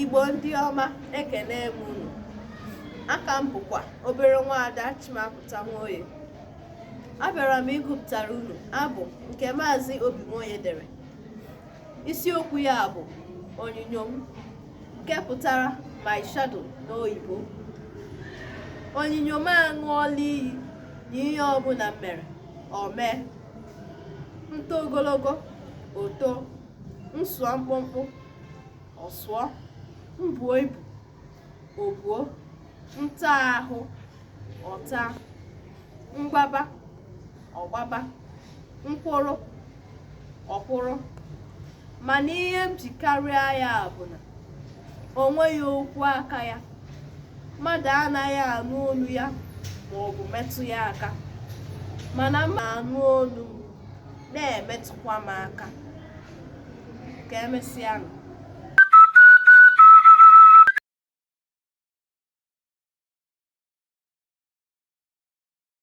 Igbo ndị ọma, ekene m unu. Aka m bụkwa obere nwaada Chimapụta Nwoye. Abịara m ịgụpụtara unu abụ nke Maazị Obi Nwoye dere. Isiokwu ya bụ Onyinyo m, nke pụtara My Shadow n'oyibo. Onyinyo m aṅụọla iyi na ihe ọbụla m mere, o mee. M too ogologo, o too. M sụọ mkpụmkpụ, ọ sụọ. M buo ibu, o buo. M taa ahụ, ọ taa. M gbaba, ọ gbaba. M kwụrụ, ọ kwụrụ. Mana ihe m ji karịa ya bụ na o nweghị okwu aka ya. Mmadụ anaghị anụ olu ya ma ọ bụ metụ ya aka. Mana m na-anụ olu m na-emetụkwa m aka. Ka emesịanụ.